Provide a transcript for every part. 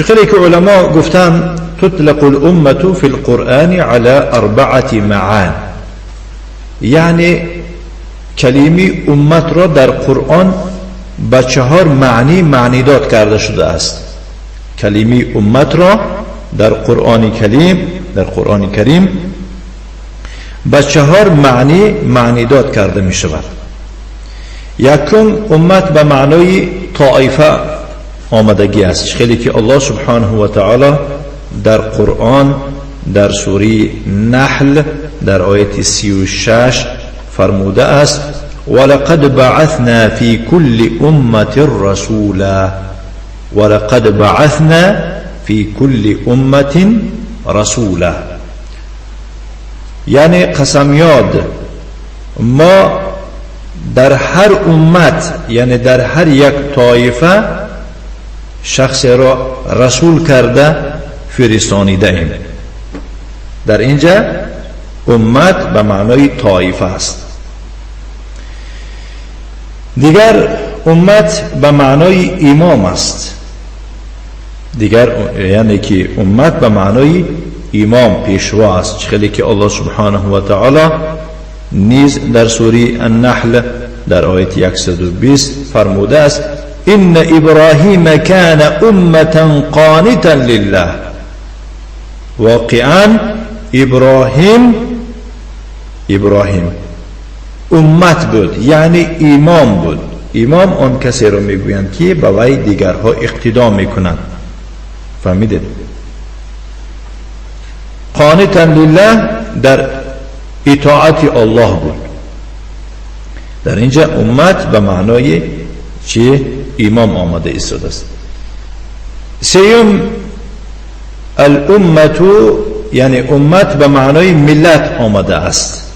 چه که علما گفتن تطلق الأمة في القرآن على أربعة معان، یعنی کلمه امت را در قرآن به چهار معنی معنیداد کرده شده است. کلمه امت را در قرآن کریم، در قرآن کریم به چهار معنی معنیداد کرده می شود. یکم، امت به معنای طائفه آمدگی است، خیلی که الله سبحانه و تعالی در قرآن در سوره نحل در آیت 36 فرموده است: ولقد بعثنا في كل أمة رسولا، ولقد بعثنا في كل أمة رسولا. یعنی قسمیاد ما در هر امت، یعنی در هر یک طایفه شخص را رسول کرده فرستانیده ایم. در اینجا امت به معنای طایفه است. دیگر امت به معنای امام است. دیگر یعنی که امت به معنای امام، پیشوا است، خیلی که الله سبحانه و تعالی نیز در سوره النحل در آیت 120 فرموده است: إن إبراهيم كان أمة قانتا لله. واقعا ابراهیم، ابراهیم امت بود، یعنی امام بود. امام آن کسی را میگویند که به وی دیگرها اقتدا میکنند. فهمیدید؟ قانتا لله، در اطاعت الله بود. در اینجا امت به معنای چی؟ امام آمده ایستاده است. سیوم، الأمة، یعنی امت به معنای ملت آمده است.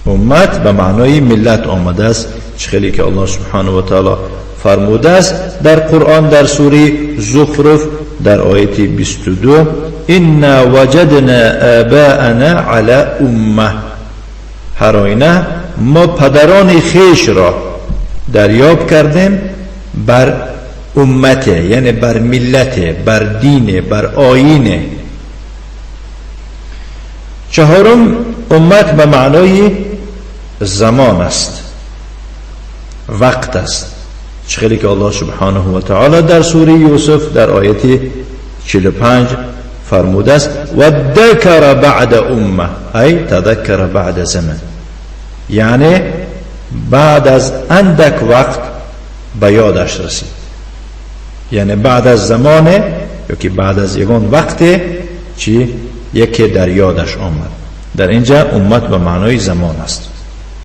امت به معنای ملت آمده است، خیلی که الله سبحانه و تعالی فرموده است در قرآن در سوره زخرف در آیت 22: إنا وجدنا آباءنا على أمة. هر آینه ما پدران خویش را دریاب کردیم بر امت، یعنی بر ملت، بر دین، بر آیین. چهارم، امت به معنای زمان است، وقت است، خیلی که الله سبحانه و تعالی در سوره یوسف در آیت 45 فرموده است: وادكر بعد أمة، أي تذكر بعد زمن. یعنی بعد از اندک وقت به یادش رسید، یعنی بعد از زمان یا که بعد از یگان وقت چی یکی در یادش آمد. در اینجا امت به معنای زمان است.